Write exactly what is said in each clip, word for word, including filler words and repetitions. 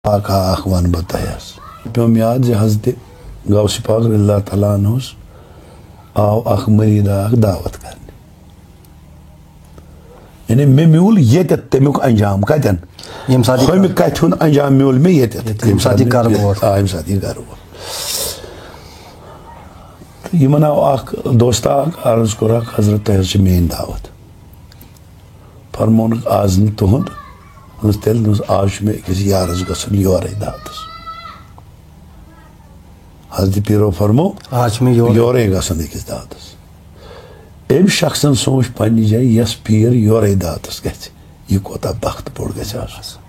واقعہ اکھ وَنہٕ بہٕ تۄہہِ حظ۔ پیوٚم یاد زِ حضرت غوث پاک رضی اللہ تعالیٰ عنہُس آو اکھ مریٖد اکھ دعوت کرنہِ۔ یعنی مےٚ میوٗل ییٚتٮ۪تھ تَمیُک انجام۔ کَتٮ۪ن؟ ییٚمہِ ساتہٕ یہِ ہُمہِ کَتھِ ہُنٛد انجام میوٗل مےٚ ییٚتٮ۪تھ۔ ییٚتٮ۪تھ، ییٚمہِ ساتہٕ یہِ گرٕ ووت۔ آ، ییٚمہِ ساتہٕ یہِ گرٕ ووت۔ تہٕ یِمن آو اکھ دوستہ اکھ، عرض کوٚر اکھ، "حضرت، تۄہہِ حظ چھِ میٛٲنۍ دعوت۔" فرمونُکھ، "آز نہٕ تُہُنٛد۔" دوٚپنَس، "تیٚلہِ۔" دوٚپنَس، "آز چھُ مےٚ أکِس یارَس گژھُن یورَے دعوتَس۔" حضرت پیٖرو فرمو، "آز چھُ مےٚ یورَے۔" یورَے گژھُن أکِس دعوتَس۔ أمۍ شخصن سوٗنٛچ پننہِ جایہِ، یَس پیٖر یورَے دعوتَس گژھِ، یہِ کوٗتاہ بخت بوٚڑ گژھِ آسُن۔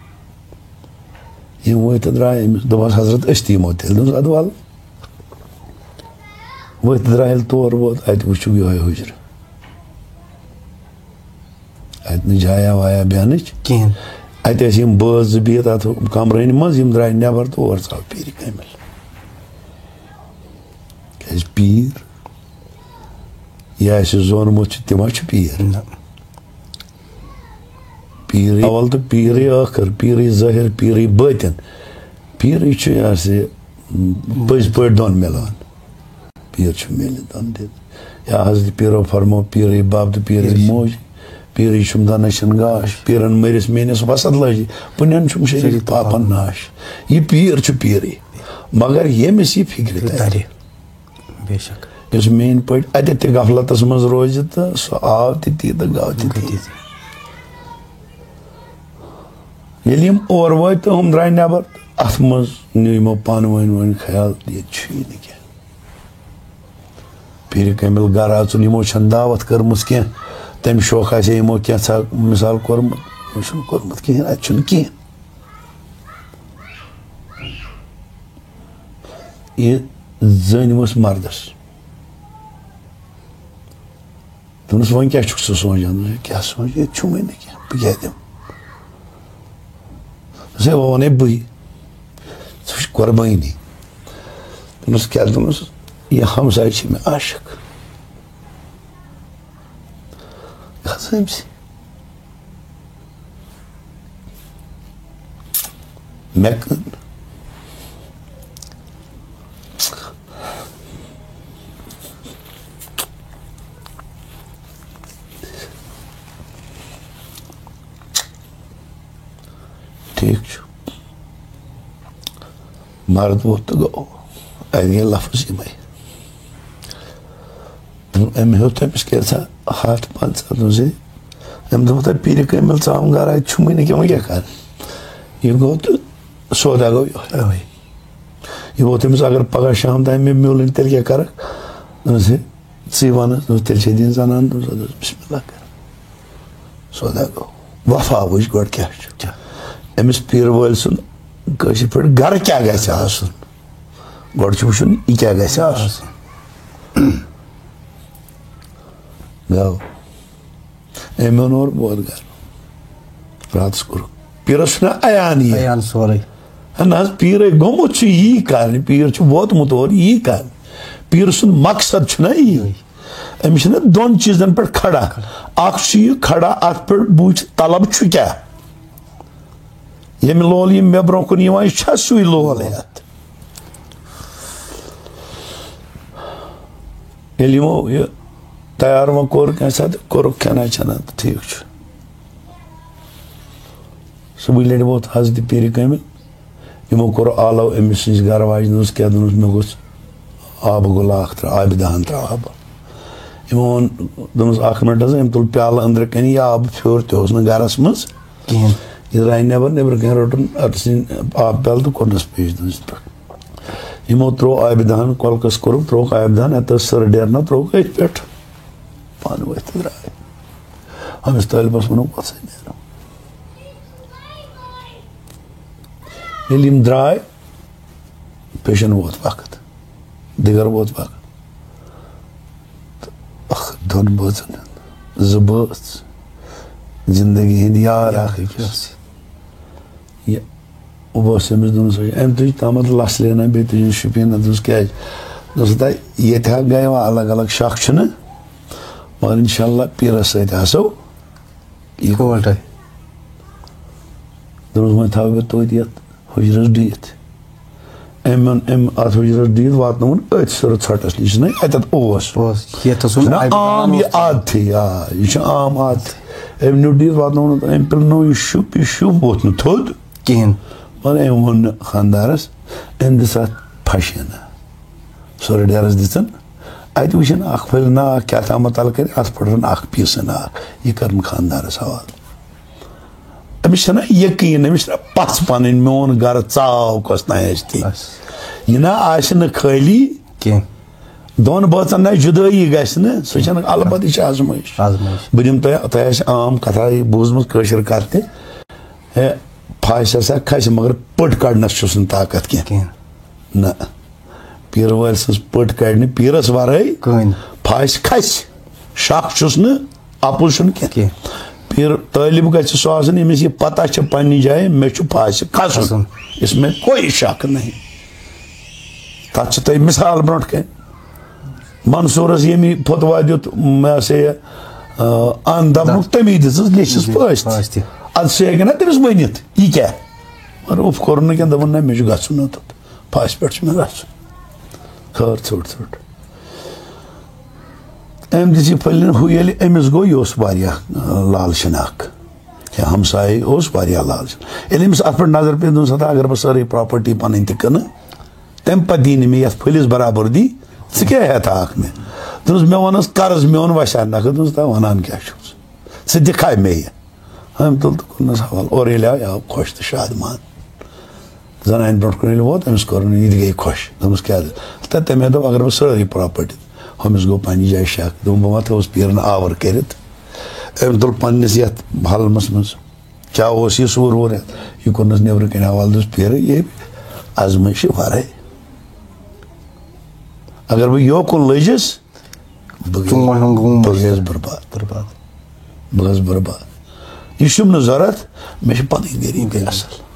یِم وٲتۍ تہٕ درٛاے أمِس، دوٚپہَس، "حضرت، أسۍ تہِ یِمو تیٚلہِ۔" دوٚپُس، "اَدٕ وَلہٕ۔" ؤتھۍ درٛاے ییٚلہِ تور ووت، اَتہِ وٕچھُکھ یِہوٚے حُجرٕ۔ اَتہِ نہٕ جایا وایا بیٚہنٕچ۔ کِہیٖنۍ۔ اَتہِ ٲسۍ یِم بٲژ زٕ بِہِتھ اَتھ کمرٲنۍ منٛز، یِم درٛاے نٮ۪بر تہٕ اورٕ ژاو پیٖرِ کٲمِل۔ کیٛازِ پیٖر یہِ آسہِ زونمُت چھُ، تہِ ما چھُ پیٖر؟ نہ۔ پیٖرٕے اول تہٕ پیٖرٕے ٲخٕر، پیٖرٕے ظٲہِر، پیٖرٕے بٲطِن۔ پیٖرٕے چھُ یہِ ہسا یہِ پٔزۍ پٲٹھۍ دۄن مِلان۔ پیٖر چھُ میلہِ دۄن دِتھ۔ یا حضرت پیٖرو فرمو، پیٖرٕے بب تہٕ پیٖرٕے موج، پیٖرٕے چھُم دَنَس چھَن گاش، پیٖرَن مٔرِس میٲنِس وسط لٲجی، پُنٮ۪ن چھُم شریٖک پاپَن ناش۔ یہِ پیٖر چھُ پیٖرٕے، مگر ییٚمِس یہِ فِکرِ تَرِ۔ تَرِ۔ بے شک۔ یُس میٲنۍ پٲٹھۍ اَتہِ تہِ غفلتَس منٛز روزِ تہٕ سُہ آو تہِ تی تہٕ گوٚو تہِ تی۔ ییٚلہِ یِم اور وٲتۍ تہٕ ہُم درٛاے نٮ۪بر، اَتھ منٛز نیوٗ یِمو پانہٕ ؤنۍ ؤنۍ خیال، ییٚتہِ چھُ یہِ نہٕ کینٛہہ۔ پیٖرِ کٲمِل گرٕ اَژُن، یِمو چھَنہٕ دعوت کٔرمٕژ کینٛہہ، تَمہِ شوقہٕ آسہِ ہے یِمو کینٛژھا مِثال کوٚرمُت، یِمو چھُنہٕ کوٚرمُت کِہیٖنۍ، اَتہِ چھُنہٕ کِہیٖنۍ۔ یہِ زٔنۍ ؤژھ مردس۔ دوٚپنَس، "وۄنۍ کیٛاہ چھُکھ ژٕ سونٛچان؟" دوٚپُن، "کیٛاہ سونٛچہٕ؟ ییٚتہِ چھُمٕے نہٕ کینٛہہ، بہٕ کیٛاہ دِمہٕ؟" دوٚپنَس، "ہے، وۄنۍ وَنے بٕے، ژٕ وٕچھ قۄربٲنی۔" دوٚپنَس، "کیٛاہ؟" دوٚپنَس، "یہِ ہمساے چھِ مےٚ عاشق۔" کھسٲمۍ سٕے۔ مےٚ کٔر۔ ٹھیٖک چھُ۔ مرد ووت تہٕ گوٚو۔ اَتہِ گٔے لفظ یِمَے۔ أمۍ ہیوٚت أمِس کینٛژھا ہَتھ پنٛژاہ، دوٚپُن زِ أمۍ دوٚپ، "تۄہہِ پیٖرِ کٲمِل ژاوُن گرٕ، اَتہِ چھُمٕے نہٕ کینٛہہ، وۄنۍ کیٛاہ کَرٕ؟" یہِ گوٚو تہٕ سودا گوٚو یِہوٚے۔ اَوَے۔ یہِ ووت أمِس، "اگر پگاہ شام تام مےٚ میلُن، تیٚلہِ کیٛاہ کَرَکھ؟" دوٚپُن زِ، "ژٕے وَن حظ۔" دوٚپُن، "تیٚلہِ چھے دِنۍ زنان؟" دوٚپُن، "اَدٕ حظ، بسم اللہ کر۔" سودا گوٚو۔ وفا وٕچھ گۄڈٕ کیٛاہ چھُ۔ کیٛاہ؟ أمِس پیٖرٕ وٲلۍ سُنٛد کٲشِر پٲٹھۍ گرٕ کیٛاہ گژھِ آسُن؟ گۄڈٕ چھُ وٕچھُن، یہِ کیٛاہ گژھِ آسُن۔ گوٚو۔ أمۍ اوٚن اورٕ بود گرٕ۔ راتَس کوٚرُکھ۔ پیٖرَس چھُنہ عیان یہِ۔ عیان سورُے۔ ہے نہ حظ، پیٖرَے گوٚمُت چھُ یی کرنہِ۔ پیٖر چھُ ووتمُت اور یی کرنہِ۔ پیٖرٕ سُنٛد مقصد چھُنہ یی۔ أمِس چھِنہ دۄن چیٖزَن پٮ۪ٹھ کھڑا۔ اَکھ چھُ یہِ کھڑا اَتھ پٮ۪ٹھ، بہٕ وٕچھِ طلب چھُ کیٛاہ۔ ییٚمہِ لول یِم مےٚ برونٛہہ کُن یِوان، یہِ چھا سُے لول ہٮ۪تھ؟ ییٚلہِ یِمو یہِ تیار وۄنۍ کوٚر کینٛہہ سا تہٕ کوٚرُکھ کھٮ۪نا چٮ۪نا تہٕ ٹھیٖک چھُ۔ صُبحٕچ لٹہِ ووت حضرت پیٖرِ کٲمِل، یِمو کوٚر آلو أمِس نِش گرٕ واجہِ، دوٚپنَس، "کیٛاہ؟" دوٚپنَس، "مےٚ گوٚژھ آبہٕ گُلہٕ اَکھ ترٛاو، آبہِ دَہَن ترٛاو آبہٕ۔" یِمو ووٚن، دوٚپنَس، "اَکھ مِنٹ حظ۔" أمۍ تُل پیالہٕ أنٛدرٕ کَنہِ، یہِ آبہٕ پھیوٚر تہِ اوس نہٕ گرَس منٛز۔ کِہیٖنۍ۔ یہِ درٛاے نٮ۪بر، نٮ۪برٕ کَنہِ روٚٹُن أتھۍ سٕنٛدۍ آب پیالہٕ تہٕ کوٚرنَس پیش دوٚپنَس پٮ۪ٹھ۔ یِمو ترٛوو آبہِ دَہَن، کۄلکَس کوٚرُکھ، ترٛووُکھ آبہِ دَہَن، اَتھ ٲس سٔر ڈیرنا، ترٛووُکھ أتھۍ پٮ۪ٹھ۔ پانہٕ ؤتھۍ تہٕ درٛاے۔ أمِس طٲلبَس ووٚنُکھ، "وَسَے نیرو۔" ییٚلہِ یِم درٛاے، پیشن ووت وقت، دِگر ووت وقت۔ تہٕ اکھ دۄن بٲژن ہُنٛد، زٕ بٲژ، زندگی ہٕنٛدۍ یار اکھ أکِس۔ یہِ بہٕ اوس أمِس دوٚپمَس، "أمۍ تُج تامَتھ لَس لینا، بیٚیہِ تُجِن شُپین۔" دوٚپمَس، "کیٛازِ؟" دوٚپمَس، "ہتا ییٚتہِ ہا گٔے وۄنۍ الگ الگ شَکھ چھُنہٕ، مگر انشاءاللہ پیٖرَس سۭتۍ آسو اِکوَٹَے۔" دوٚپمَس، "وۄنۍ تھاوٕ بہٕ توتہِ یَتھ حُجرَس ڈُیِتھ۔ أمۍ اوٚن، أمۍ اَتھ حُجرَس ڈُیِتھ واتنووُن أتھۍ سُرٕ ژھۄٹَس نِش، چھُنہ اَتٮ۪تھ اوس۔ اوس، یَتھ اوس سُہ چھُنہ اَمہِ عام دوران یہِ اوس۔ عادتھٕے، آ، یہِ چھُ عام عادتھٕے۔ أمۍ نیوٗ ڈُیِتھ واتنووُن، أمۍ پِلنوو یہِ شُپ، یہِ شُپ ووٚتھ نہٕ تھوٚد۔ کِہیٖنۍ۔ مگر أمۍ ووٚن نہٕ خانٛدارَس، أمۍ دِژ اَتھ پھَشہِ ہنا۔ سُرٕ ڈیرَس دِژٕن۔ اَتہِ وٕچھِن اَکھ پھٔلۍ ناگ کیٛاہ تامَتھ تَلہٕ کَرِ، اَتھ پھٕٹرَن اَکھ پیٖسہٕ ناگ۔ یہِ کَرُن خانٛدارَس حوالہٕ۔ أمِس چھَنہ یقیٖن، أمِس چھَنہ پَژھ پَنٕنۍ، میون گَرٕ ژاو کۄس تام آسہِ تہِ۔ بَس۔ یہِ نہ آسہِ نہٕ خٲلی۔ کینٛہہ۔ دۄن بٲژَن نہ جُدٲیی گژھِ نہٕ، سُہ چھَنہٕ البتہ یہِ چھِ آزمٲیِش۔ آزمٲیِش۔ بہٕ دِمہٕ تۄہہِ، تۄہہِ آسہِ عام کَتھا یہِ بوٗزمٕژ کٲشِر کَتھ تہِ۔ ہے، پھَش ہسا کھسہِ، مگر پٔٹ کَڑنَس چھُس نہٕ طاقت کینٛہہ۔ کینٛہہ۔ نہ۔ پیٖرٕ وٲلۍ سٕنٛز پٔٹ کَڑِ نہٕ پیٖرَس وَرٲے۔ کٕہٕنۍ۔ پھَش کھسہِ، شَک چھُس نہٕ، اَپُز چھُنہٕ کینٛہہ۔ کینٛہہ۔ پیٖرٕ طٲلب گژھِ سُہ آسُن، ییٚمِس یہِ پَتہ چھِ پنٛنہِ جایہِ، مےٚ چھُ پھَش کھسُن۔ کھسُن۔ اس میں کوئی شک نہیں۔ تَتھ چھِ تۄہہِ مِثال برونٛٹھ کَنہِ۔ منصوٗرَس ییٚمہِ فتوا دیُت، مےٚ ہسا یہِ، آ، اَن دَپنُک، تٔمی دِژٕس لیٚچھِس پھٲسۍ تہِ۔ پھٲسۍ تہِ۔ اَدٕ سُہ ہیٚکہِ نہ تٔمِس ؤنِتھ، یہِ کیٛاہ؟ مگر اُف کوٚرُن نہٕ کینٛہہ، دوٚپُن، نہ، مےٚ چھُ گژھُن نہ تَتھ۔ پھاسہِ پٮ۪ٹھ چھُ مےٚ گژھُن۔ خٲر ژھیوٚٹ ژھیوٚٹ۔ أمۍ دِژ یہِ پھٔلِن ہُہ، ییٚلہِ أمِس گوٚو، یہِ اوس واریاہ، آ، لالچن اکھ۔ یا ہمسایہِ اوس واریاہ لالچن۔ ییٚلہِ أمِس اَتھ پٮ۪ٹھ نظر پیٚیہِ، دوٚپنَس، ہتا، اگر بہٕ سٲرٕے پراپرٹی پَنٕنۍ تہِ کٕنہٕ، تَمہِ پَتہٕ دی نہٕ مےٚ یَتھ پھٔلِس برابر دی، ژٕ کیٛاہ ہٮ۪تھ اکھ مےٚ؟ دوٚپنَس، مےٚ وَنَس قرض میون وَسہِ ہا نَکھٕ۔ دوٚپنَس، تَتھ وَنان کیٛاہ چھُکھ ژٕ؟ ژٕ دِکھا مےٚ یہِ؟ أمۍ تُل تہٕ کوٚرنَس حوالہٕ۔ اورٕ ییٚلہِ آو، یہِ آو خۄش تہٕ شادمان۔ زنانہِ برونٛٹھ کُن ییٚلہِ ووت، أمِس کوٚرُن، یہِ تہِ گٔیہِ خۄش۔ دوٚپمَس، کیٛاہ دٔلیٖل؟ تہٕ تٔمۍ ہا دوٚپ، اگر بہٕ سٲرٕے پراپرٹی، ہُمِس گوٚو پنٛنہِ جایہِ شک، دوٚپُن، بہٕ ما تھٲوٕس پیٖرَن آوُر کٔرِتھ؟ أمۍ تُل پنٛنِس یَتھ حلمَس منٛز، کیٛاہ اوس یہِ سوٗر ووٗر ہٮ۪تھ؟ یہِ کوٚرنَس نیٚبرٕ کَنہِ حوالہٕ، دوٚپُس، پیٖرٕ، یہِ آزمٲیشہِ وَرٲے۔ اگر بہٕ یوکُن لٔجِس، بہٕ گٔیَس، ژوٗنٛٹھۍ ہُنٛد گوٚو بہٕ گٔیَس برباد۔ برباد۔ بہٕ گٔیَس برباد۔ یہِ چھُم نہٕ ضوٚرَتھ، مےٚ چھِ پَنٕنۍ غریٖبی اَصٕل۔